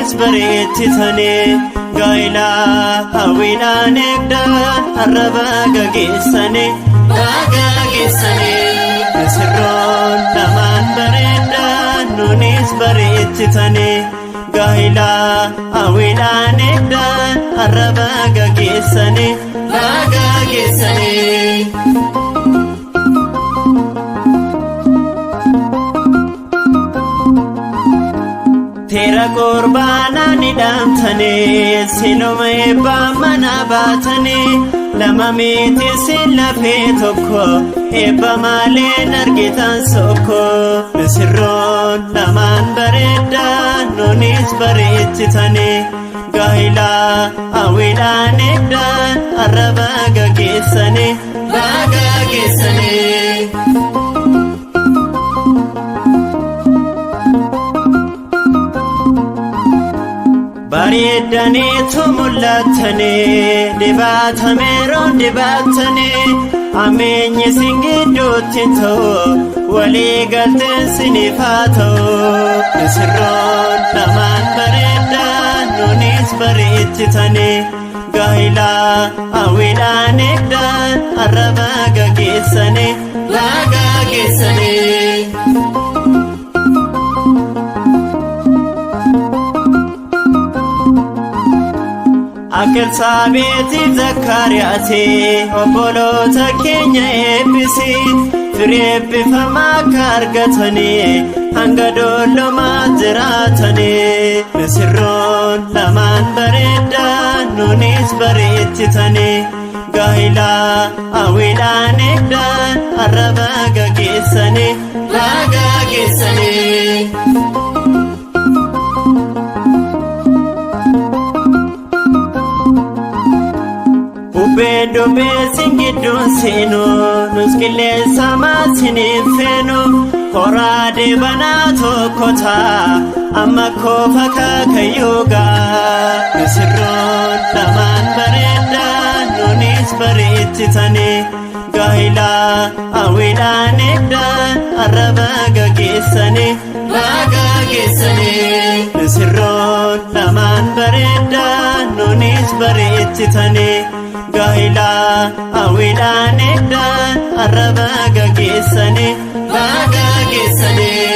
Nunis bareechitanii gaa'ilaa hawwiidhaan eegdan har'a baga geessanii baga geessanii. Misirroon lamaan bareedan nunis bareechitanii gaa'ilaa hawwiidhaan eegdan har'a baga geessanii baga geessanii. Teera qurbaanaa ni dhaamtanii sinuma eebbaa mana baatanii lama miti sin lafee tokko eebba maleen argitan sokko. Misirroon lamaan bareedan nunis bareechitanii gaa'ilaa hawwiidhaan eegdan har'a baga geessanii baga geessanii. Bareedaniitu mul'attanii dibaatameeroon dibaatanii ameenyi sin gidduutti hin ta'u walii galteen siniif haa ta'u. Misirroon lamaan bareedan nunis bareechitanii gaa'ilaa hawwiidhaan eegdan har'a baga geessanii baga geessanii. Akka Elsaabeetiif Zakkaariyaasi obboloota keenya eebbisi firii eebbifamaa akka argatanii hanga doollomaa jiraatanii. Misirroon lamaan bareedan nunis bareechitanii gaa'ilaa hawwiidhaan eegdan har'a baga geessanii baga geessanii. Bubbeen dubbee sin gidduun seenu nus qilleensa maasiniin feenu horaa deebanaa tokko ta'a amma koofa kaakayyuu ga'a. Misirroon lamaan bareedan nunis bareechitanii gaa'ilaa hawwiidhaan eegdan har'a baga geessanii baga geessanii. Misirroon lamaan bareedan nunis bareechitanii gaa'ilaa hawwiidhaan eegdan har'a baga geessanii baga geessanii.